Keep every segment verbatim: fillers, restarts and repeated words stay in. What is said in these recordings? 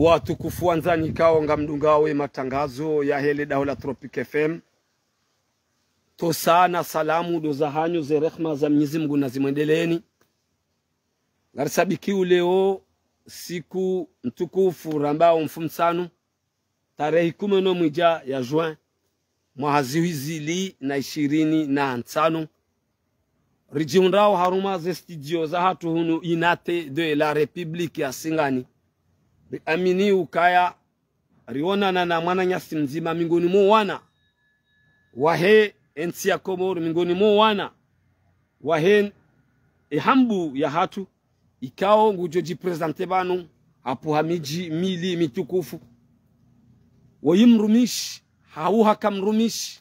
Watukufu wandzani ikao ngamdungao ye matangazo yahe le daho la Tropic F M. Ntsontsi na salamu ndo zahanyu, ze rehma za Mwenyezi Mungu nazimwendeleeni. Ngarisadikio leo siku ntukufu rambao mfumtsanu, tarehi kume no mwidja ya juin, mwaha zihwi zili na ishirini na ntsanu. Ridjihundrao harumwa ze studio zahatru hunu Unité de la République ya Singani. Riamini ukaya rionana na mwananyasi mdzima mingoni mo wana wahe entsi ya Komori, mingoni mo wana wahe ehambu yahatru, ikao ngudjo djiprésenter pvanu hapvo ha midji mili mitukufu. Woyi mrumishi, hau haka mrumishi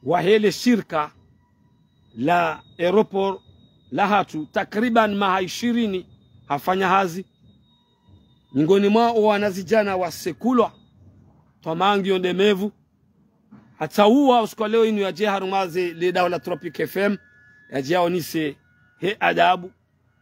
wahe le shirika la aéroport lahatru, takriban maha ishirini hafanya hazi. Mingoni mwa owanazidjana wasekulwa, twamaa ngiyo ndemevu. Hatsauwa usiku wa leo inu yadje harumwa ze le daho la Tropic F M, yadje yaonese he adabu,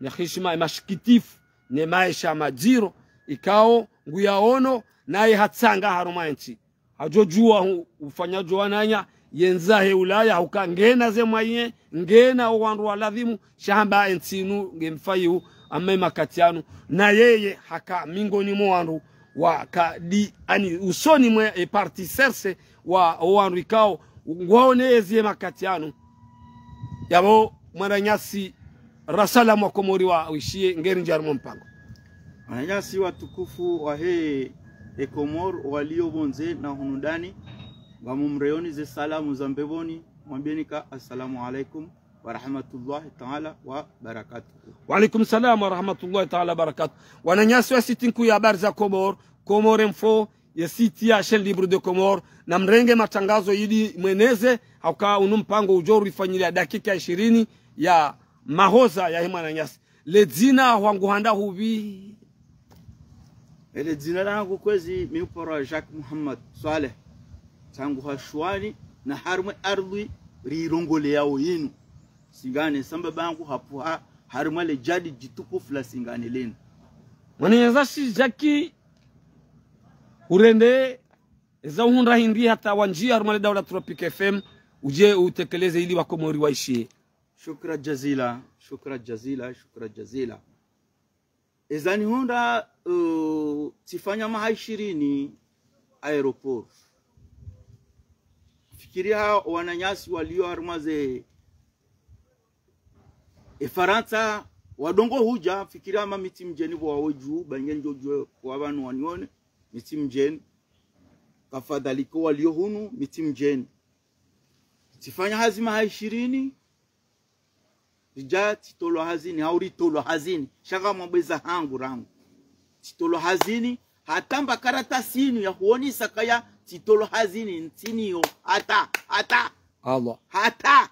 ne hishima, e mashikitifu, ne maesha madziro, ikao nguyaono, naye hatsanga harumwa entsi. Hadjodjua hu-, ufanya djo wananya, yendza he Ulaya, huka ngena ze mwaye, ngena owandru wa ladhimu, sha hamba entsi inu ngemfaiu, amma ye makati yanu. Na yeye haka mingoni mo wandru waka di, ani usoni mwe e parti serse wa owandru ikao, ngwaone ezi ye makati yanu. Yapvo mwananyasi, rasalamu wa Komori wa wishiye, ngeri ndjari mo mpango. Wananyasi watukufu wahe e Komori walio pvondze na hunu ndani, ngamumreoni ze salamu za mbepvoni, mwambieni ka assalamu alaikum wa rahmatullahi ta'ala wa barakatuh. Wa alaikum salam wa rahmatullahi ta'ala wa barakatuh. Wananyasi wa siti nkuu ya habari za Komori, Comores Info, ye siti ya Chaîne Libre de Comores, namrenge matangazo ili mweneze, hauka unu mpango udjo rifanyilia dakika ishirini ya mahoza yahe mwananyasi. Le dzina hwangu handa hupvi? Ele dzina langu kwezi mi uparwa Jacques Mohamed Swaleh. Tsangu ha Shwani na harumwa e ardhwi rirongoleao inu, Singane, sha mbaba hangu hapvuha harumwa le djadi djitukufu la Singane linu. Mwananyasi Jacques, urende eza uhundra hindri hata wandjia harumwa le daho la Tropic F M, udje utekeleze ili wa Komori waishiye. Shukra jazila, shukra jazila, shukra jazila. Eza nihundra, uh, tsifanya maha ishirini aéroport. Fikiri ha wananyasi walio harumwa ze e Farantsa, wadongo hudja, fikiri hama mi tsi mdjeni pvo wawe dju, ba nge ndjo djuwe wa pvanu wanione, mi tsi mdjeni. Kafadhalika walio hunu, mi tsi mdjeni. Tsifanya hazi maha ishirini, ridja tsitolwa hazini, hau ritolwa hazini, sha ngamwambeza hangu rangu. Tsitolwa hazini, hata mba karatasi inu ya huonesa kaya tsitolwa hazini, ntsinayo, hata, hata. Allah. Hata.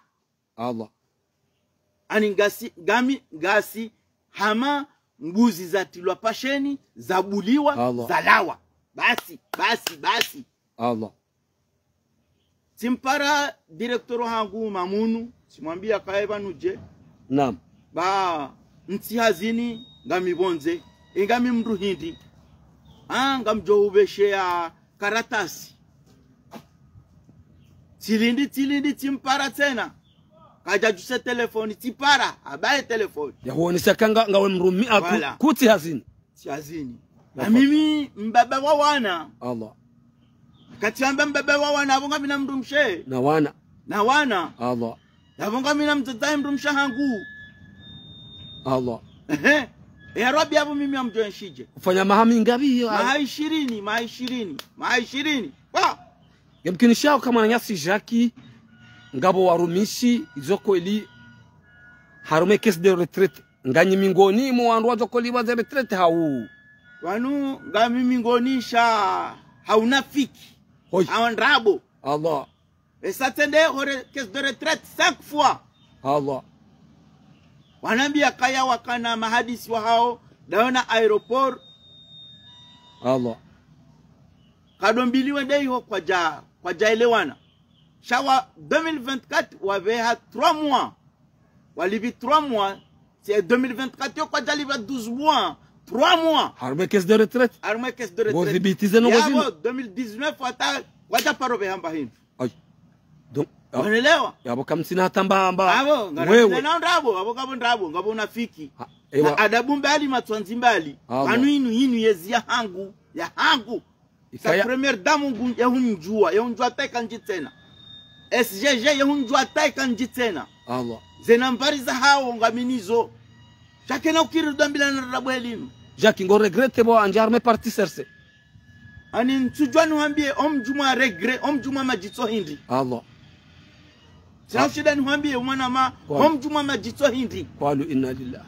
Allah. Ani ngasi, ngami, ngasi, hama mbuzi zatilwa pasheni, zabuliwa, Allah, zalawa. Basi, basi, basi. Allah. Tsimpara directeur hangu Mamunu, tsimwambia kaye pvanu dje. Naam. Ba, ntsi hazini, ngami pvondze, e ngami mndru hindri. Ah, ngamdjo hupvesheya karatasi. Tsilindi, tsilindi, tsimpara tsena. Kadja djuse telefoni, tsipara, abaye telefoni. Ya huonesa ka nga, ngawe mrumi aku, voilà, kutsi hazini. Tsi hazini. Na mimi mbaba wa wana. Allah. Kati yamba mbaba wa wana, apvo ngamina mndru mshe. Na wana. Na wana. Allah. Yapvo ngamina mdzadze mndru mshe hangu. Allah. Ehe. Ya Rabbi, apvo mimi ngamdjo enshidje. Ufanya maha mingapvi yo? Maha ishirini, maha ishirini, maha ishirini. Wa! Ngemkinishaho ka mwananyasi Jacques, ngapvo warumishi, izo kweli, harumwa e caisse de retraite. Nganyi mingoni mwa wandru wadjo kolipva ze retraite hau? Pvanu ngami mingoni sha ha unafiki. Hoi. Ha ndrabo. Allah. Esa tsende hore caisse de retraite cinq fois. Allah. Wanambia kaya wakana mahadisi wahao, daona aéroport. Allah. Kado mbili wende iho kwadja, kwadja elewana. Sha wa deux mille vingt-quatre wapveha trois mois. Walipvi trois mois, tsi deux mille vingt-quatre yo kwadja lipva douze mois, trois mois. Harumwa caisse de retraite. Harumwa caisse de retraite. Bo dhibiti ze ndrongoo zinu. Yapvo deux mille dix-neuf hata, wadja paro pvehamba hindru. Ayi. Donc, ah, wanelewa? Yapvo kamtsina hata mba, mba. Apvo, ngara wewe. Nao ndrabo, apvo kapvo ndrabo, ngapvo unafiki. Ha, ewa. Na adabu mbali, matswandzi mbali. Allah. Pvanu inu, inu yezi ya hangu, ya hangu. Sa ikaya première dame ngu-, yehundjua, yehundjua hata ika ndji tsena. S G G yehundjua hata ika ndji tsena. Allah. Ze nambari zahawo ngami nazo. Sha kena ukiri udambila na ndrabo elinu. Jacques, ngo regretter bo wandja harumwa parti C R C? Ani ntsudjua nihwambie, omdjumwa regret, omdjumwa madjitso hindri. Allah. Tsina ushinda nihwambie, mwanama, omdjumwa madjitso hindri. Qalu inna lillahi.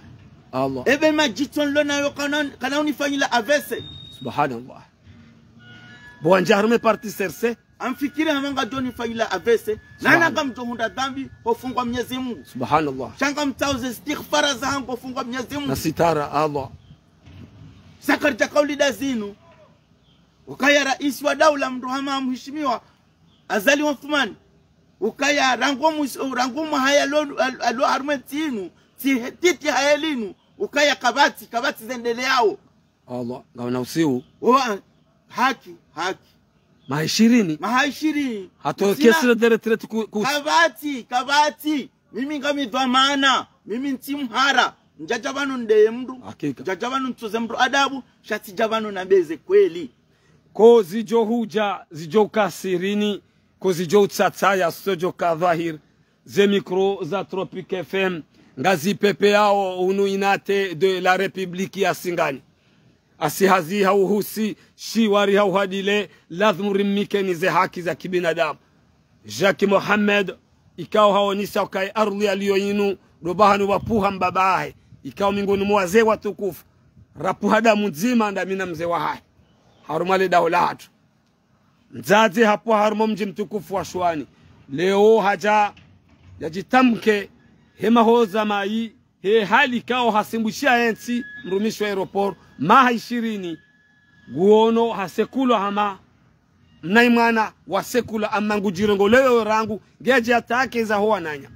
Allah. Ebe madjitso nilo nayo kana, kana unifanyila A V C. Subhanallah. Bo wandja harumwa parti C R C? Amfikiri hama ngadjo nifanyila A V C. Subhanallah. Nana ngamdjo hundra dhambi, hofungwa Mnyezi Mungu. Subhanallah. Sha ngamtsauze istighfara zahangu, hofungwa Mnyezi Mungu. Na sitara, Allah. Sa karidja kauli nda zinu. Ukaya raisi wa daula mndru hama mheshimiwa Azali Assoumani. Ukaya rangu mus-, rangu mwahaya lo, al-, alo harumwa ntsi inu, tsi he-, titi haya linu, ukaya kapvatsi, kapvatsi zendeleao. Allah, ngawona usiu. Wa, haki, haki. Maha ishirini. Maha ishirini. Hata caisse de retraite ku, ku kapvatsi, kapvatsi. Mimi ngami dhwamana, mimi ntsi mhara, ndjadja pvanu ndeye mndru, hakika, ndjadja pvanu ntsoze mndru adabu, sha tsidja pvanu nambe ze kweli. Ko zidjo hudja, zidjo uka sirini, ko zidjo utsatsaya, zidjo uka dhwahiri, ze micro za Tropic F M, ngazi pepeyao hunu Unité de la République ya Singani. Asi hazi hauhusi, shiwari hauhadile, lazimu rimnikeni ze haki za kibinadamu. Jacques Mohamed, ikao haonesa ukaya ardhwi yaliyo inu, ndo pvahanu pvapvuha mbaba hahe, ikao mengoni mwa wazee watukufu, rapvuha damu ndzima ndami na mze wahahe, harumwa le daho lahatru. Mdzadze hapvo harumwa mdji mtukufu wa Shwani. Leo hadja yadjitamke, he mahoza mayi, he hali ikao hasimbushiya yentsi, mrumishi wa aéroport, maha ishirini, nguono hasekulwa hama mnayi mwana wasekulwa, ama ngudjirongoleyo rangu, ngedje yatake za ho wananya.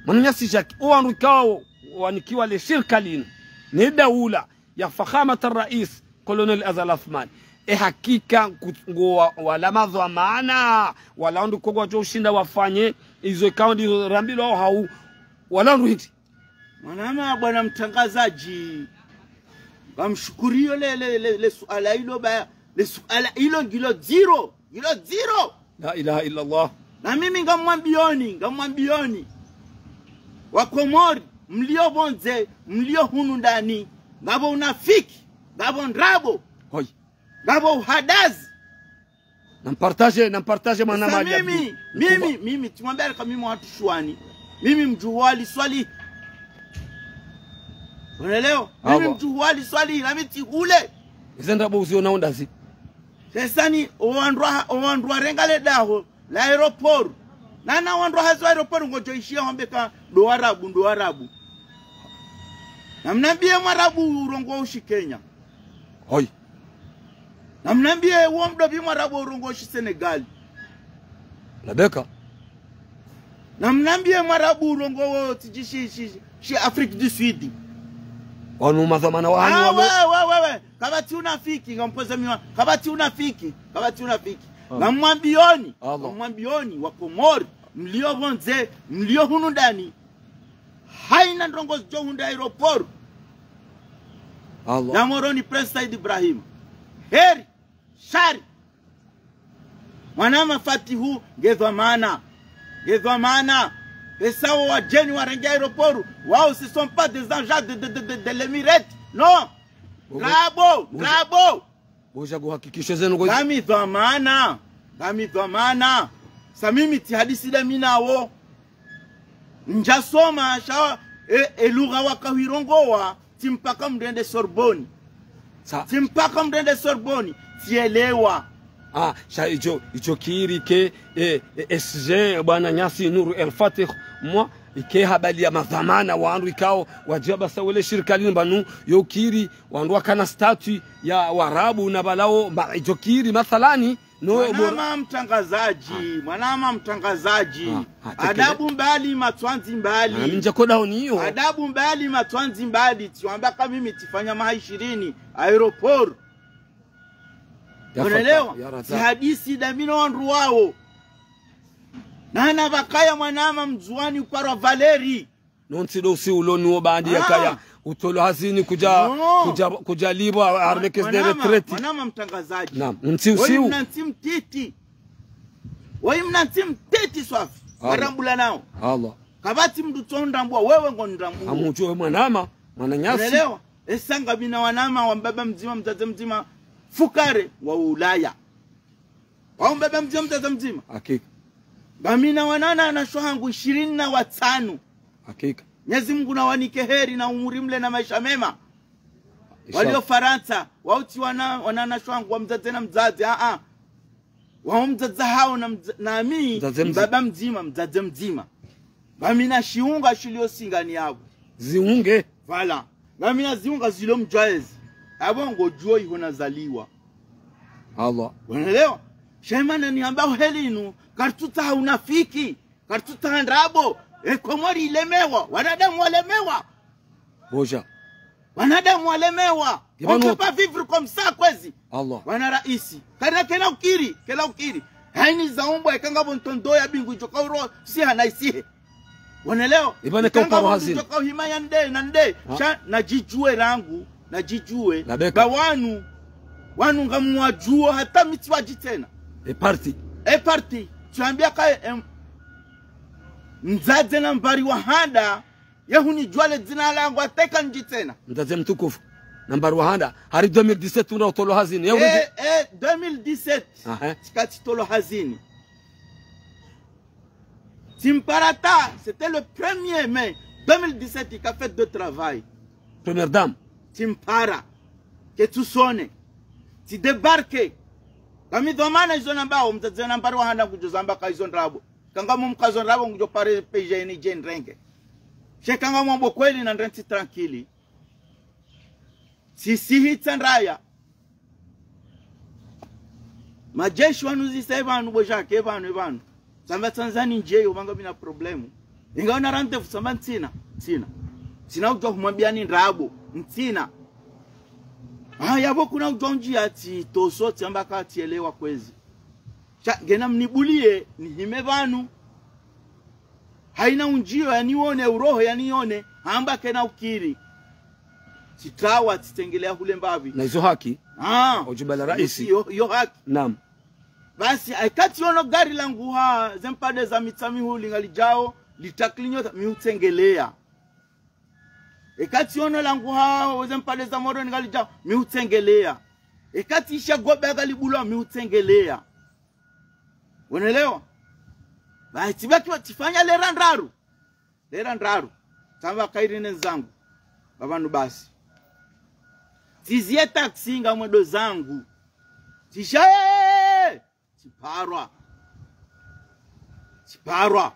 Mwananyasi Jacques, owandru ikao wanikiwa le shirika linu, ne daula, ya fakhamat al-rais, Colonel Azali Assoumani. E hakika ku-, ngo wa-, wala madhwamana, wala wandru ko ngwadjo ushinda wafanye, izo ikao ndizo rambilwao hau, wala wandru hindri. Mwanama, bwana mtrangazadji, ngamshukuriyo le, le, le, le suala ilo ba, le suala ilo ngilo dziro, ngilo dziro. La ilaha illa Allah. Na mimi ngamwambiyoni, ngamwambiyoni. Wakomori, mliyo pvondze, mliyo hunu ndani. Ngapvo unafiki, ngapvo ndrabo. Hoi. Ngapvo uhadazi. Nampartage, nampartage mwana. Sa mali ya mimi, mimi, mimi, tsimwambia ka mimi hatru Shwani. Mimi mdjuhu wa Ali Swalihi. Unelewa? Mimi mdjuhu wa Ali Swalihi, nami tsi hule. Ize ndrabo uziona undazi. Sesani, owandru wa, owandru warenga le daho la aéroport. Nana wandru wahazi wa aéroport ngodjo ishiya wambe ka ndo Warabu, ndo Warabu. Namnambiye Mwarabu urongoa ushi Kenya. Hoi. Namnambiye wo mdopvi Mwarabu urongoa ushi Senegal. Labeka. Namnambiye Mwarabu urongoa wo tsidji shi, shi, shi Afrique du Sud. Wanu madhwamana wanu. Ah, wanu. We, we, we, we. Kapvatsi unafiki, ngampoza miwa. Kapvatsi unafiki, kapvatsi unafiki. Ah. Ngamwambiyoni, Allah. Ngamwambiyoni, Wakomori, mliyo pvondze, mliyo hunu ndani. Haina ndrongoo zidjo hundra aéroport. Allah. Ya Moroni Prince Said Ibrahim. Heri, shari. Mwanama Fatihu, nge dhwamana. Nge dhwamana. Pesa wo wadjeni warenge aéroport. Wao, ce sont pas des agents de, de, de, de, de l'Emirate. Non. Bobo. Ndrabo, bobo, ndrabo. Boja kuhakikisha zenu kwa. Ngami dhwamana. Ngami dhwamana. Sa mimi tsi hadisi ndami nawo. Ndjasoma, sha, e, e lugha wakao hwirongoa, tsi mpaka mndru ende Sorbonne. Sa- Tsi mpaka mndru ende Sorbonne, tsielewa. Ah, sha idjo, idjo kiri ke, e, e, S G, bwana nyasi Nour El Fath, mwa, ike habari ya madhwamana, wandru ikao, wadjiwa basa wele shirika linu pvanu, yo kiri, wandru wakana statut ya Warabu na pvalao, mba, idjo kiri, mathalani, No, mwanama mtrangazadji, mwanama mtrangazadji. Ah, ah, tekele. Adabu mbali, matswandzi mbali. Ah, mi ndjako daho niyo. Adabu mbali, matswandzi mbali. Tsiwamba ka mimi tsifanya maha ishirini aéroport. Ya Fatah, ya Razak. Unelewa? Tsihadisi damina wandru wawo. Nana pvakaya mwanama Mndzuwani uparwa Valérie. No ntsi ndo usiu ulo nuwo baanda yakaya utolwa hazini kudja, kudja, kudja lipvwa harumwa caisse de retraite. Mwanama mtrangazadji. Naam, ntsi usiu. Wewe mna ntsi mtiti. Wewe mna ntsi mtiti swafi. Allah. Warambula nao. Allah. Kapvatsi mndru tso nrambua, wewe ngo nrambua. Hamudjuwa we mwanama, mwananyasi. Unelewa? Esa ngamina wanama wa mbaba mdzima, mdzadze mdzima, fukare wa Ulaya. Wa mbaba mdzima, mdzadze mdzima. Hakika. Ngamina wananasho hangu ishirini na watsanu. Hakika. Mwenyezi Mungu nawanike heri na umuri mle na maesha mema. Inshallah. Walio Farantsa, wao tsi wana, wananasho hangu wa mdzadze na mdzadze, a, a. Wao mdzadze hao na mdza-, nami, mdzadze mdzima. Mbaba mdzima, mdzadze mdzima. Ngamina shiunga shilio singani yapvo. Ziunge. Voilà. Ngamina ziunga zilio mdjwaezi. Apvo ngodjuo iho nazaliwa. Allah. Unelewa? Sha mana nihamba heli inu, karitsutsaha unafiki, karitsutsaha ndrabo, e Komori ilemewa, wanadamu walemewa. Boja. Wanadamu walemewa. On peut pas vivre comme ça, kwezi. Allah. Wana raisi. Karina kena ukiri, kena ukiri. Haini za umbwa, eka ngapvo ntrondro ya bingu, idjoka uro, siha na isihe. Wanelewa? Ibane ka uparwa hazini. Idjoka uhima ya nde, na nde. Ah. Sha, nadjidjuwe rangu, nadjidjuwe. Nabeka. Ba wanu, wanu ngamwadjuo hata mi tsiwadji tsena. E parti. E parti. Tsiwambia ka, em, mdzadze nambari wa handa, ye hunidjuwa le dzina langu hata eka ndji tsena. Mdzadze mtukufu. Nambari wa handa. Hari deux mille dix-sept una utolwa hazini. Ye uridi. Eh, eh, deux mille dix-sept. Aha. Tsika tsitolwa hazini. Tsimpara ta, c'était le premier mai deux mille dix-sept, ika fête de travail. Première dame. Tsimpara. Ketsusone. Tsidébarqué. Kami dhwamana izo nambao, mdzadze nambari wa handa ngudjo zamba ka izo ndrabo. Kanga mumkazo ndrabo ngudjo pare peja ini dje nrenge. She kanga mwambo kweli na ndrentsi tranquille. Tsisihi tsandraya. Majeshi wanu zisa e pvanu, Bojake, e pvanu, e pvanu. Tsamba Tanzania ndjeyo, pvanga pvina problème. Inga una rendez-vous, tsamba ntsina, ntsina. Ntsina udjuwa humwambia ni ndrabo, ntsina. Ah, yapvo kuna udjuwa undjia tsi toso, tsiamba ka tsielewa kwezi. Sha, ngena mnibulie, nihime pvanu. Haina undjio yanione, uroho yanione, hamba kena ukiri. Tsitrawa, tsitsengelea hule mbapvi. Na izo haki. Ah. Ujubala raisi. Yo, yo haki. Naam. Basi, eka tsiono gari langu ha, ze mpade za Mitsamihuli ngalidjao, litaklinyota, mi utsengelea. Eka tsiono langu ha, ze mpade za Moroni ngalidjao, mi utsengelea. Eka tsisha gobe agalibulwa, mi utsengelea. Unelewa? Ba, tsibaki wa tsifanya lera ndraru. Lera ndraru. Tsamba kairi ne zangu. Ba pvanu basi. Tsizie taxi ngamwendo zangu. Tsishaye! Tsiparwa. Tsiparwa.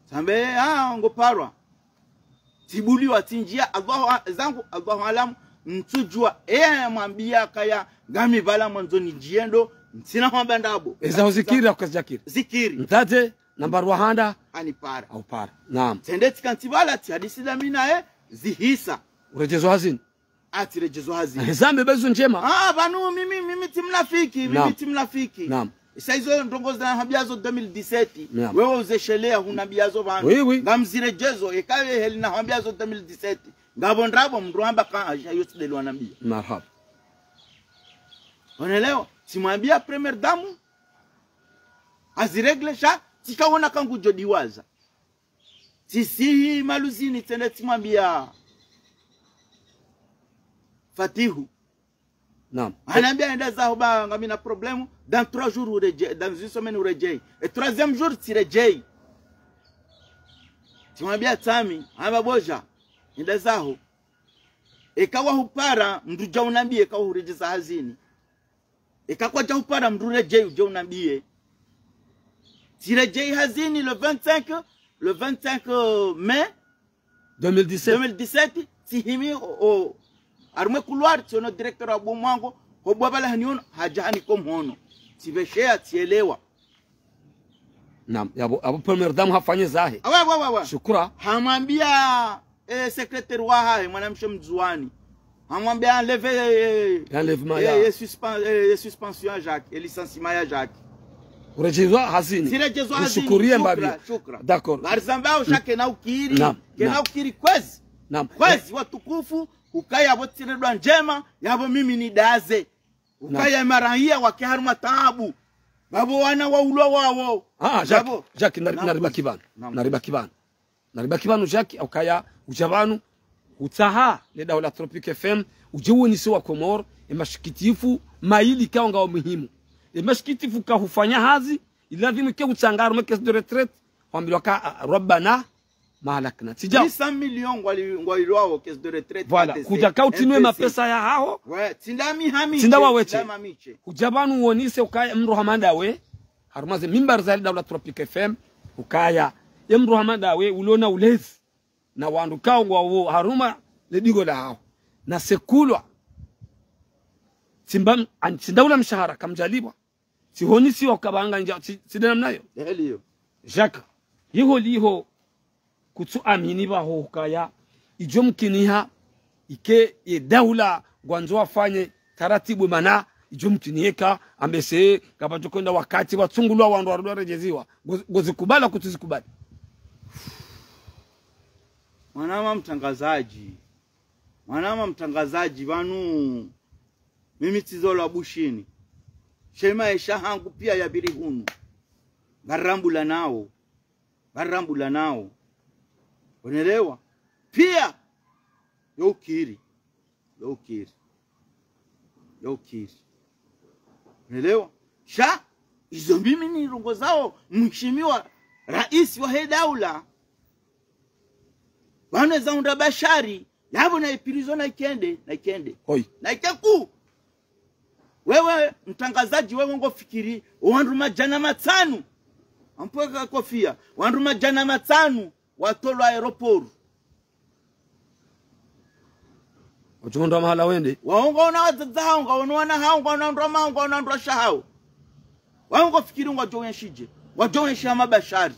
Tsambe, ah, ngoparwa. Tsibuliwa, tsindjia, Allahu a-, zangu, Allahu alam, ntsudjuwa, eya yamwambia kaya, ngami pvala mwandzo nindjie ndo, ntsina hwamba ndrabo. Eza ho zikiri, au kazidjakiri? Zikiri. Mdzadze, nambari wa handa? Hanipara. Aupara. Naam. Tsende tsika ntsi pvala, tsihadisi damina e, zihisa. Uredjezwa hazini? Atsiredjezwa hazini. Hezambe bezo ndjema. Ah, pvanu mimi, mimi tsi mnafiki, mimi tsi mnafiki. Naam. Isa izo ndrongo zina hambiazo deux mille dix-sept. Naam. Wewe uzeshelea hunambiazo pvanu. Oui, oui. Ngamziredjezo, eka ye heli na hambiazo deux mille dix-sept. Ngapvo ndrabo mndru hamba ka aja yo tsidelo wanambia. Marhaba. Unelewa? Tsimwambia première dame. Aziregle sha, tsikaona ka ngudjo diwaza. Tsisihi Maluzini tsende tsimwambia Fatihu. Naam. Hanambia enda zaho ba ngamina problème, dans trois jours uredjei, dans une semaine uredjei. Et troisième jour tsiredjei. Tsimwambia Tsami, hamba Boja, enda zaho. Eka wahupara, mndru dja unambie, eka wahuredjeza hazini. Eka kwadja hupara mndru redjei udje unambie. Tsiredjei hazini le vingt-cinq, le vingt-cinq mai deux mille dix-sept. Deux mille dix-sept, tsihimi o, o, harumwa couloir, tsiono directeur wa bo mwango, Ho bwabala haniono, hadja haniko mhono. Tsipvesheya, tsielewa. Naam, yapvo, yapvo première dame hafanye zahe. Awa, awa, awa, awa. Shukura. Hamwambia, eh, secrétaire wahahe, mwanamshe Mdzuwani. Hamwambia enlève, eh, enlèvement eh, ya. Eh, suspen-, eh, eh, suspension ya Jacques, eh, licenciement ya Jacques. Urejezwa hazini. Sirejezwa hazini. Ushukurie mbapvi. Shukra, shukra. D'accord. Ngarizambao sha kena ukiri. Naam, kena ukiri kwezi. Naam. Kwezi watukufu, ukaya yapvo tsina dua ndjema, yapvo mimi nidaze. Ukaya maraya wake harumwa taabu. Yapvo wana waulwa wawo. Ah, Jacques, Jacques, nari-, naribaki pvanu. Naribaki pvanu. Naribaki pvanu, Jacques, ukaya udja pvanu, utsaha, le daho la Tropic F M, udje uonese wa Komori, e mashikitifu, mayili kaonga wa muhimu. E mashikitifu kahufanya hazi, ilazimu ke utsanga harumwa caisse de retraite, hwambilwa ka, ah, Rabbana, mahalakna. Tsidja. Dix cents millions ngwali-, ngwailwao caisse de retraite. Voilà. Kudja ka utsinue mapesa yahaho. Ouais, tsinda mi hami. Tsinda wawe she. Tsinda mami she. Kudja pvanu uonese ukaya mdru hama ndawe. Harumwa ze mimbari za le daho la Tropic F M. Ukaya. Ye mdru hama ndawe uliona ulezi. Na wandru kaonga wo harumwa le digo lahaho. Na sekulwa. Tsimba m-, an-, tsinda ula mshahara kamdjalipvwa. Tsihonisiwa ukapvanga ndja, tsi-, tsi nde namna iyo. Eheli iyo. Jacques, iho liho kutsu amini pvaho ukaya, idjo mkiniha, ike ye daula ngwandzo wafanye taratibu mana, idjo mkiniha eka, ambese, kapvadjo kwenda wakati, watsungulwa wandru warudi warejeziwa. Ngo-, ngozikubali, kutsuzikubali. Mwanama mtrangazadji. Mwanama mtrangazadji, pvanu mimi tsizalwa Bushini. She maesha hangu pia yapviri hunu. Ngarambula nao. Ngarambula nao. Unelewa? Pia. Yo ukiri. Yo ukiri. Yo ukiri. Unelewa? Sha, izo mimi nirongozao, mheshimiwa raisi wahe daula. Pvanu eza hundra Bashari, yapvo na iprison na ikende, na ikende. Hoi. Na ikeku. Wewe, mtrangazadji, wewe ngofikiri, wandru madjana matsanu. Ampweka kofia, wandru madjana matsanu, watolwa aéroport. Udjo hundra mahala wende. Wao ngwaona wadzadze hao, ngwaona wana hao, ngwaona wandru wama hao, ngwaona wandru washe hao. Wao ngofikiri ngwadjo wenshi dje. Ngwadjo wenshi hama Bashari.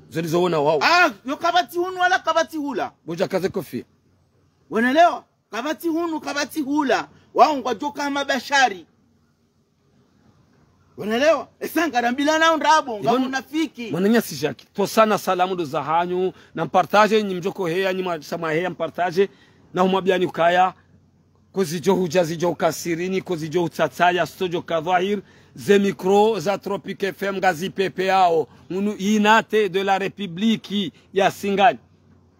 Zo ndizo wona wao. Ah, yo kapvatsi hunu wala kapvatsi hula. Bo djakaze kofia. Wenelewa? Kapvatsi hunu, kapvatsi hula. Wao ngwadjo ka hama Bashari. Unelewa? Esa ngarambilana ndrabo, nga munafiki. Mwananyasi Jacques, tosana salamu ndo zahanyu, na mpartage, nyi mdjoko heya, nyi mwa-, sa mwaheya mpartage, na humwambiani ukaya, ko zidjo hudja zidjo ukasirini, ko zidjo utsatsaya, zitsodjo ka dhwahir, ze micro za Tropic F M ngazi pepeao, munu inate de la République ya Singani.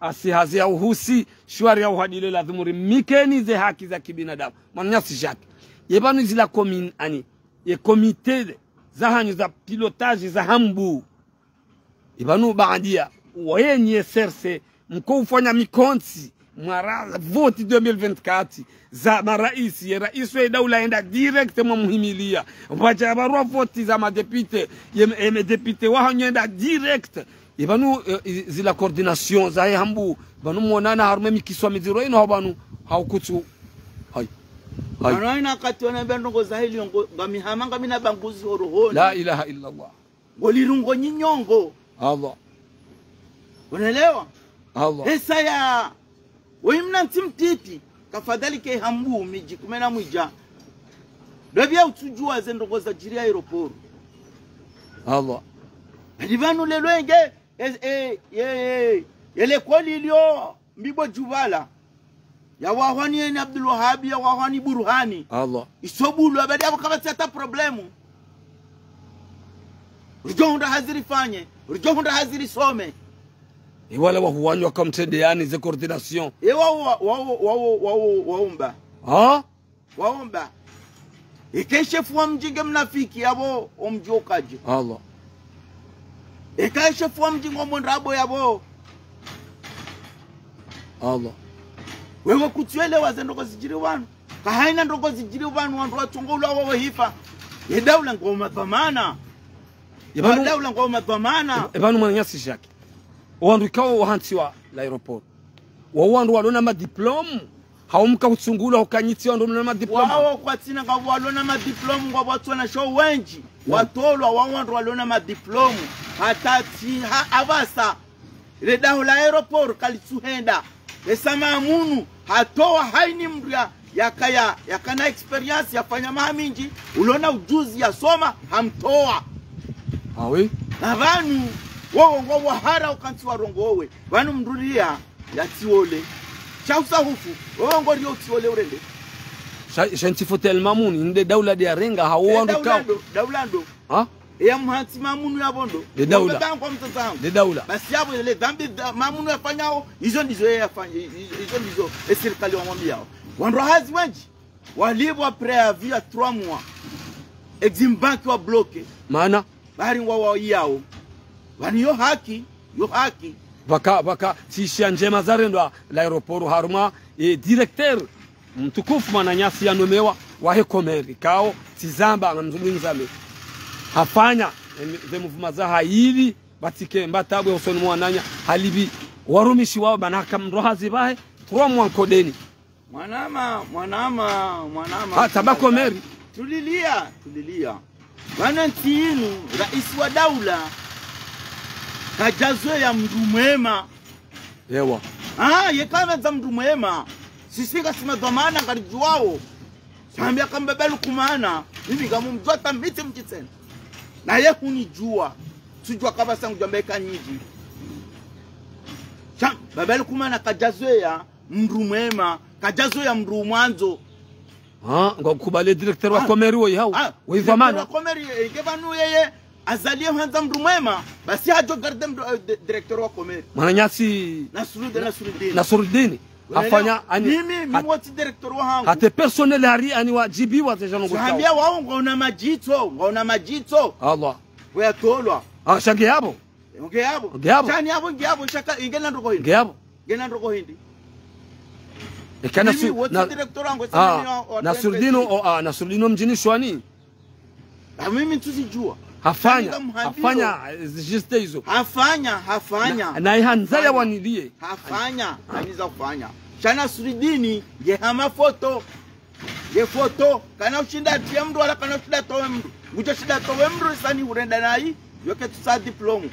Asi hazi ya uhusi, shwari ya uhadile lazimu rimikeni ze haki za kibinadamu. Mwananyasi Jacques. Ye pvanu zila commune ani, ye comité zahanyu za pilotage za hambu. Ye pvanu baandiya, wenyi S R C, mko ufanya mikontsi, mwara vote deux mille vingt-quatre, za maraisi, ye raisi we daula enda direct mwa muhimiliya. Wadja barua vote za madéputé, ye, ye madéputé wahanyu enda direct. Ye pvanu, eh, i-, zila coordination zahe hambu, pvanu mwonana harumwa mikiswa miziro inu ha pvanu, ha ukutsu. Hai. Hai. Pvanu haina wakati wanambia ndrongo zaheli yo ngo, ngami hama ngamina banguzi ho rohoni. La ilaha illa Allah. Ngolirungo nyinyongo. Allah. Unelewa? Allah. Esa ya, wewe mna ntsi mtiti, kafadhali ke hambu midji kume na mwidja. Ndopvi ya utsudjuwa ze ndrongo zadjiri aéroport. Allah. Hadi pvanu lelo enge, e, e, ye, ye, ye lekoli ilio Mbibo Djubala. Ya wahwani eni Abdul Wahabi, ya wahwani Burhani. Allah. Isobulu, abadi apvo kapvatsi hata problemu. Ridjo hundra hazi rifanye, ridjo hundra hazi risome. Iwala wahuwanyu wakamtrende yani ze coordination. E wa, wa, wa, wa, wa, wa, wa, waumba. Ha? Waumba. Ike shefu wa mdji nge mnafiki yapvo, o mdji ukaje. Allah. Ika shefu wa mdji ngo mwendrabo yapvo. Allah. Wewe kutsuelewa ze ndrongo zidjiri pvanu. Kahaina ndrongo zidjiri pvanu, wandru watsongo ulwa wawo hifa. Ye daula ngo madhwamana. Ye pvanu, daula ngo madhwamana. Ye pvanu mwananyasi Jacques. Wandru ikao wahantsiwa l'aéroport. Wa wandru walona madiplôme. Hau mka utsungulwa, hukanyitsi wandru mna madiploma. Wawo kwatsina ngapvo walona madiploma, ngapvo watsona sho wendji. Watolwa wawo wandru walona madiploma. Hata tsi ha apvasa. Le daho la aéroport kalitsuhenda. Esa Mamunu, hatowa haini mndru ya, yakaya, yakana expérience, yafanya maha mindji, ulona ujuzi, yasoma, hamtowa. Ah oui. Na pvanu, wowo ngwawahara ukantsi warongowe. Pvanu mndru ria, yatsiwole. Sha usahufu, wowo ngorio utsiwole urende. Sha, sha ntsi faut tellement Mamunu, nde daula de yarenga, hawo wandru daula kao. Ndo, daula ndo. Ha? Eya mhantsi Mamunu yapvo ndo. De daula. Wamba ngwa mtoto wangu. De daula. Basi yapvo le dhambi dha Mamunu yafanyao, izo ndizo yeye yafanya, i-, i-, izo ndizo e sirikali wamwambiao. Wandru hazi wendji, walipvwa préavis ya trois mois. Exim Bank wa bloqué. Mana? Bari ngwa wa iyao. Pvani yo haki, yo haki. Pvaka, pvaka, tsishiya ndjema zarendwa l'aéroport harumwa, e, directeur mtukufu mwananyasi yanomewa wahe Komeri, kao, tsizamba, ngamzungu nizame. Hafanya, em, ze mvuma za haili, batsike, mbatabwe usoni mwananya, halipvi, warumishi wao, bana haka mndru hazi pvahe, trois mois nkodeni. Mwanama, mwanama, mwanama. Ha, taba Komeri. Tulilia, tulilia. Pvanu ntsi inu, raisi wa daula, kadjazweya mndru mwema. Ewa. Ah, ye kamedza mndru mwema. Sisi ngasi madhwamana ngaridjuwao. Sha hambia ka Mbaba Lukumana, mimi ngamumdjuwa ta mitsi mtsi tsena. Naye hunidjuwa. Tsudjuwa kapvasa ngudjwamba eka nyidji. Sha, Mbaba Lukumana kadjazweya mndru mwema, kadjazweya mndru mwandzo. Ah, ngwakubali directeur wa Komeri woyi hau. Ah, woyi directeur wa Komeri, eh, nge pvanu yeye, Azali ye handza mndru mwema, basi hadjo garder mndru, eh, di-, directeur wa Komeri. Mwananyasi Nasrud-, Nasruddin. Nasruddin. Hafanya ani, mimi, mimi hat-, wotsi directeur wahangu. Hata personnel hari ani wadjibiwa ze jano. Hambia wao ngwaona madjitso, ngwaona madjitso. Allah. Weyatolwa. Ah, sha nge yapvo. Nge yapvo. Nge yapvo. Shani yapvo, nge yapvo, shaka, ingena ndroko hindri. Nge yapvo. Ngena ndroko hindri. Eka Nasu-, mimi, wotsi na-, directeur wangu, ah, samani wa, wa Nasruddin, o, ah, Nasruddin mdjini Shwani. Na mimi ntsuzidjuwa. Hafanya, hafanya, eh, juste izo. Hafanya, hafanya. Na, na ihandza ya wanilie. Hafanya, hamiza hafanya. Sha Nasruddin, nge hama foto. Ye foto, kana ushinda atriye mndru, wala kana ushinda atowe mndru. Ngudjo shinda atowe mndru, risani urenda nayi, yoke tusa diplôme.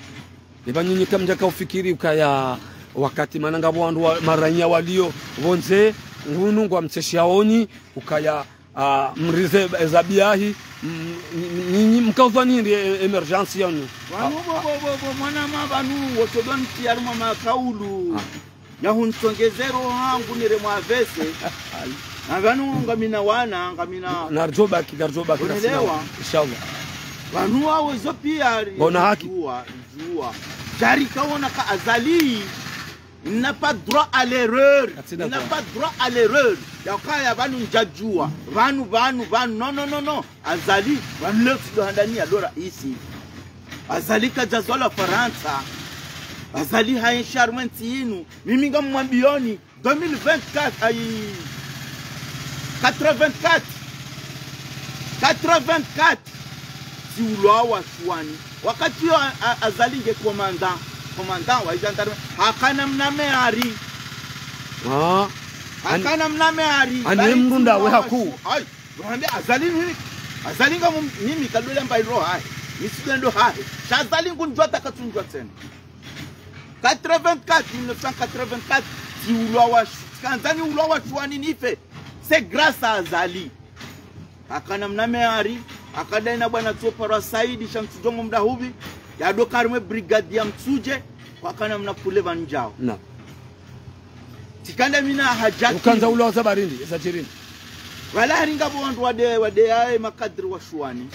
Eba nyinyi kamdjaka ufikiri ukaya wakati mana ngapvo wandru wa, maranya walio pvondze, ngunu ngwamtseshiyaoni, ukaya, ah, mrize eza biyahi, mm, nyinyi mkauzwa nindri e-, émergence yanu? Pvanu bo, bo, bo, bo, mwanama pvanu, wotsodo nti harumwa makaulu. Ah. Nahuntsongeze roho hangu niremwa vese. Na pvanu ngamina wana, ngamina. Narijo baki, narijo baki, unelewa? Inshallah. Pvanu wawo zo piya ri-, bona haki. Djuwa, djuwa. Jari kaona ka Azali. Il n'a pas droit à l'erreur. Il n'a pas droit à l'erreur. Yakaya pvanu ndjadjuwa. Pvanu, pvanu, pvanu. Non, non, non, non. Azali, pvanu leo tsido handani ya ndo raisi. Azali kadjazalwa Farantsa. Azali haenshi harumwa entsi yinu. Mimi ngamwambiyoni, deux mille vingt-quatre, ayi, quatre-vingt-quatre. Quatre-vingt-quatre. Tsiulwa wa Shuwani. Wakati yo a-, a-, Azali nge commandant. Commandant wa gendarme. Hakana mna meari. Ah. Hakana mna meari. Ani mrunda we haku. Ayi. Wahambia Azali nini? Azali nga mum-, mimi kadole amba ilo hahe. Misidendo hahe. Sha Azali ngundjwa ta katsundjwa tsena. Quatre-vingt-quatre, mille neuf cent quatre-vingt-quatre, tsiulwa wa Shu-, kandzani ulwa wa Shuwani nife. C'est grâce à Azali. Hakana mna meari, hakadayi na bwana Tsoparwa Saidi, sha Mtsudje ngo mdahupvi, yado karimwe brigade ya Mtsudje, kwakana mna kule pvandjao. Na. Tsikanda mina hajaki. Ukandza ulwa za barindi, za djirini. Wala hari ngapvo wandru wade, wade yaye makadri wa Shuwani.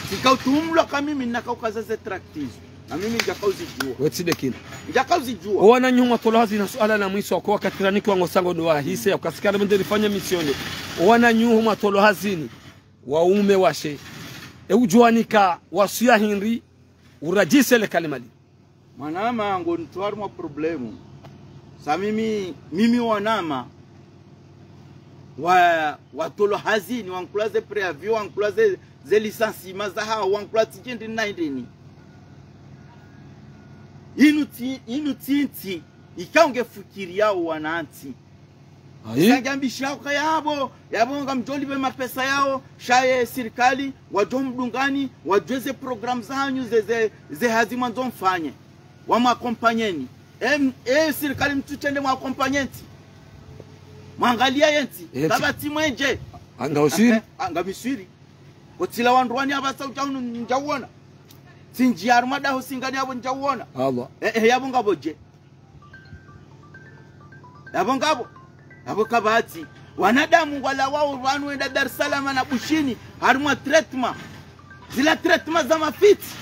Tsika utumlwa ka mimi naka ukaza ze tracts izo. Na mimi ndjaka uzidjuwa. Wetsi de kina. Ndjaka uzidjuwa. Owananyahu mwatolwa hazini, suala la mwiso, kwa wakati ranikiwa ngo sango ndo wahise, ya ukasikana mende rifanya misioni. Owananyahu mwatolwa hazini, waume washe. E udjuwanika, wasuya hindri, uradjise le kalima li. Mwanama ngo nitwari mwa problème. Sa mimi, mimi wanama, wa, watolwa hazini, wankula ze préavis, wankula ze, ze licenciement zahawo, wankula tsi djindri na indrini. Inu tsi, inu tsi ntsi, ika unge fikiriyao wanantsi. Ayi. Sa ngamwambishao ka yapvo, yapvo ngamdjolipve mapesa yawo, sha ye sirikali, wadjo mdungani, wadjuwe ze programme zahanyu ze, ze, ze hazi mwandzo mfanye. Wamwakompanyeni. Em, e sirikali mtsutsende mwakompanye ntsi. Mwangaliye ye ntsi. Ye ntsi. Kapvatsi mwendje. A, ngawuswiri. Aka, a, ngamiswiri. Kotsila wandru wani apvasa udja hunu ndjawona. Tsindji harumwa daho singani yapvo ndjawona. Allah. E, e, yapvo ngapvo dje. Yapvo ngapvo. Yapvo kapvatsi. Wanadamu ngwalawao pvanu wenda Dar es Salaam na Bushini, harumwa traitement. Zila traitement za mafitsi.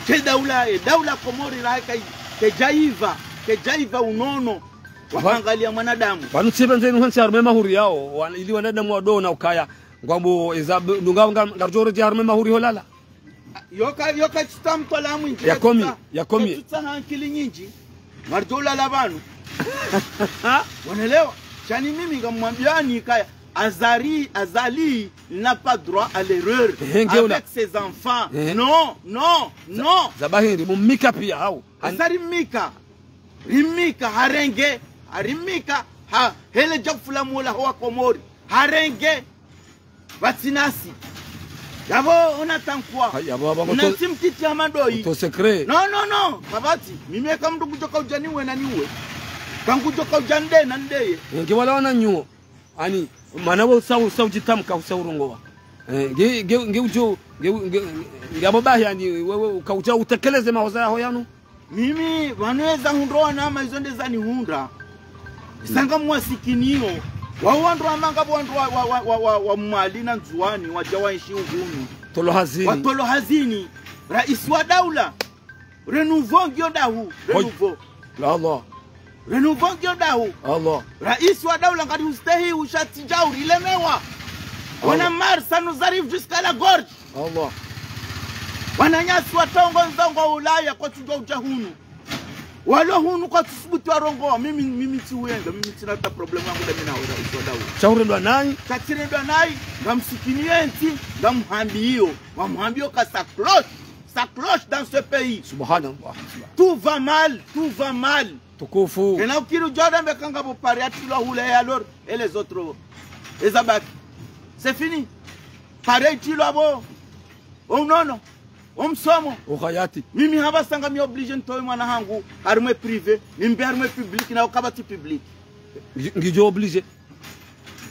Ke daula, e, daula Komori la kai, kedjaiva, kedjaiva unono. Wa- Wahangaliya mwanadamu. Pvanu tsi pvendze inu hentsi harumwa mahuri yawo, wan-, ili wanadamu wadjo ona ukaya. Ngwambo eza b-, ndunga nga-, ngaridjo redjeya harumwa mahuri holala. Yoka, yoka tsuta mtwalaa mwindji, ya komi, ya komi. Tsuta hankili nyindji. Ngaridjo lala pvanu. Wanelewa? Sha ni mimi ngamwambiani kaya Azali, Azali n'a pas droit à l'erreur. Ehe, nge ula. Avec ses enfants. Ehe. Non, non, non. Za-, za bahiri, mumnika pia, hau. Han- Azali mika. Rimika, harenge. Harimika, ha, hele djafula mula ho wa Komori. Harenge. Pvatsina si. Yapvo ona tankwa. Ha, yapvo, yapvo, na to-, ntsi mtiti ya madoyi. To secret. Non, non, non. Kapvatsi. Mimi eka mndru ngudjoka udja niwe na niwe. Ka ngudjoka udja nde na ndeye. Nge wala wana nyuo. Ani, mana we usa, usa udjitamka, usa urongowa. Eh, nge, nge, nge udjo, nge, nge, nge apvo bahi, ani, wewe uka udja utekeleze mahoza yaho yanu. Mimi, pvanu eza hundra wanama izo nde zanihundra. Sa ngamwasikiniyo. Wawo wandru wamanga wandru wa, wa, wa, wa, wa, wa Mwali na Ndzuwani, wadja waenshi uhunu. Tolo hazini. Watolo hazini. Raisi wa daula. Renouveau ngiyo dahu. Hoi. Renouveau. La Allah. Renouveau ngiyo dahu. Allah. Raisi wa daula ngari ustehi ushatsi djau rilemewa. Allah. On a marre, ça nous arrive jusqu'à la gorge. Allah. Wananyasi watongo nzongo Ulaya kwatsudjuwa udja hunu. Walo hunu kwatsusubutu warongowa, mimi, mimi tsi uyenga, mimi tsina hata problème yangu nda mi nawe raisi wa daula. Sha urendwa nayi? Sha tsirendwa nayi, ngamsikiniye ntsi, ngamhambiyo, ngamhambiyo ka ça cloche, ça cloche dans ce pays. Subhanallah. Tout va mal, tout va mal. Tukufu. Kena ukiri udjo dambe ka ngapvo pare yatrilwa hule, et alors, et les autres, eza baki. C'est fini. Pare itrilwa pvo. O unono. O msomo. O hayati. Mimi hapvasa ngami obligé nitowe mwana hangu, harumwa privé, nimbe harumwa public, na ukapvatsi public. Ngi-, ngidjo obligé.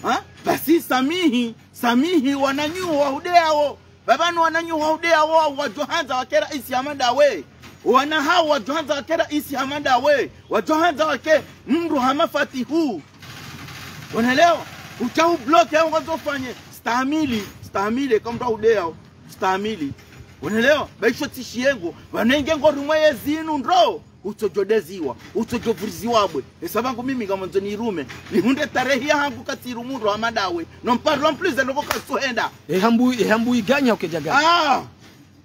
Ha? Basi samihi, samihi wananyaho wahudeyawo. Pvapvanu wananyaho wahudeyawo wadjo handza wake raisi hama ndawe. Wana hawo wadjo handza wake raisi hama ndawe. Wadjo handza wake mndru hama Fatihu. Wanelewa? Utsahu bloqué yawo ngwandzo fanye. Stahamili, stahamili, eka mndru wahudeyawo. Stahamili. Wanelewa? Ba isho tsi shiyengo. Pvanu nge ngo harumwa yezinu ndro. Utsodjo deziwa, utsodjo vuriziwa bwe. Esa pvangu mimi ngamwandzo nirume. Nihundre tarehi yahangu katsi irumu ndro hama ndawe. Non parlons plus de loko katsuhenda. Ehambu, ehambu iganya ukedjaganya. Ah!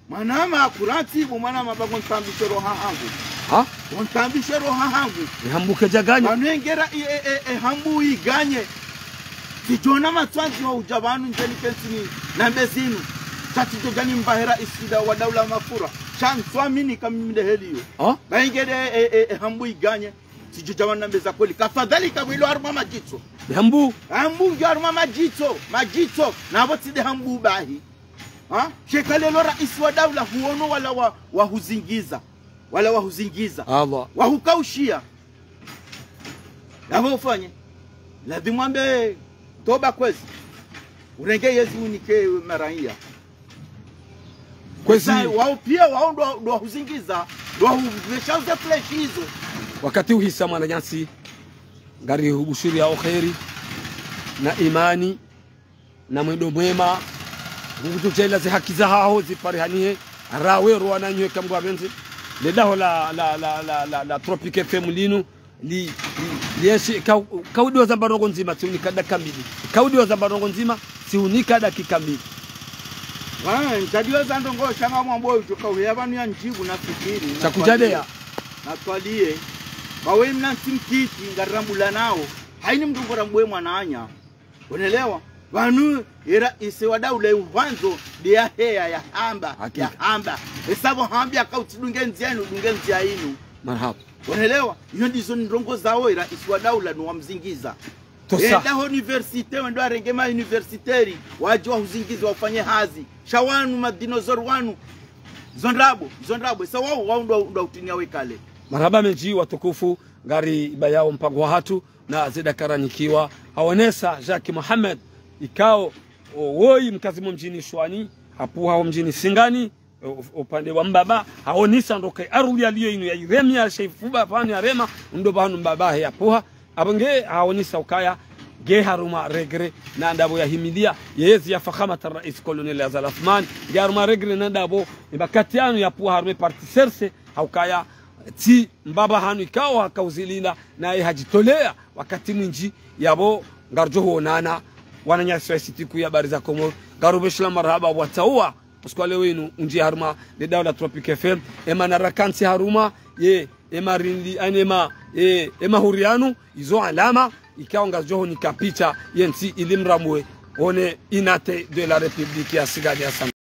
Mwanama kuranti bo mwanama ba ngo ntambishe roha hangu. Ha? Ngo ntambishe roha hangu. Ehambu kedjaganya. Pvanu nge ra-, e, e, e, ehambu iganye. Tsidjona matswandzi wa udja pvanu ndjeni kentsini nambe zinu. Sha tsidjo djani mbahe raisi wa daula mafura. Sha ntsuamini ka mimi nde heliyo. Ha? Ba nge de, e, e, ehambu iganye. Tsidjo dja pvanu nambe za kweli. Kafadhali ka bwilo harumwa madjitso. Ehambu? Ehambu ngiyo harumwa madjitso. Madjitso. Na pvo tsi de hambu bahi. Ha? Sheka lelo raisi wa daula huono wala wa, wahuzingiza. Wala wahuzingiza. Allah. Wahukaushiya. Yapvo ufanye. Ladhimu wambe toba kwezi. Urenge yezi unike maraiya. Kwezi. Sa, wawo piya, wawo ndo, ndo wahuzingiza, ndo wahuvesha uze fleshi izo. Wakati uhisa mwananyasi, ngari hubushuriya o kheri, na imani, na mwendo mwema, ngudjo djaaliya ze haki zahaho ziparihanihe, rawe ro wananyaho eka Mngu apvendze. Le daho la, la, la Tropic F M linu, li, li, lienshi, ka, kaudiwa zamba ndrongo ndzima, tsihunika dakika mbili. Kaudiwa zamba ndrongo ndzima, tsihunika dakika mbili. Wa, ntsadiwa za ndrongo, sha ngamwambo udjo kauheya pvanu ya ndjibu na fikiri, na shakudjadeya. Twaliye. Na twaliye. Bawe mna ntsi mtiti, ngarambulanao. Hayini mndru ngo rambuwe mwananya. Unelewa? Pvanu, era ise wa daula uhwandzo, nde yaheya, yahamba, hakika, yahamba. Esa pvo hambiya ka utsidunge ndziya inu, udunge ndziya inu. Marahaba. Unaelewa? Iyo ndizo ndrongoo zawo iraisi wa daula no wamzingiza. Tosa. Enda ho université, wendo warenge ma universitaires, wadje wahuzingize wafanye hazi. Sha wanu, madinosaures wanu. Zo ndrabo, zo ndrabo. Sa wawo, wawo ndo, ndo utinya wekale. Marahaba mendji watukufu, ngari ibayao mpango wahatru, na zeda karanikiwa. Haonesa Jacques Mohamed, ikao, o, woyi mkazi mo mdjini Shwani, hapvuha ho mdjini Singani, o, upande wa mbaba, haonesa ndo ka arudhi yaliyo inu ya iremia, shaifuba pvanu yarema, ndo pvanu mbaba he yapvuha, apvo nge haonesa ukaya, nge harumwa regret, na ndrabo yahimilia, yezi ya fakhamat rais Colonel Azali Assoumani, nge harumwa regret na ndrabo, ibakati yanu yapvuha harumwa parti C R C, haukaya, tsi mbaba hanu ikao hakauzilila, naye hadjitolea, wakati mwindji, yapvo, ngaridjo huonana, wananyasi wa sitiku ya Bariza Komori, ngarubeshela marahaba watsaua, usiku wa leo inu, undji harumwa, le daula Tropic F M, ema narakantsi harumwa, ye, ema rindi, ani ema, e, ema huri yanu, izo alama, ikao ngazidjo hunika picha, yentsi ili mramwe, one unité de la République ya Singani ya Samba.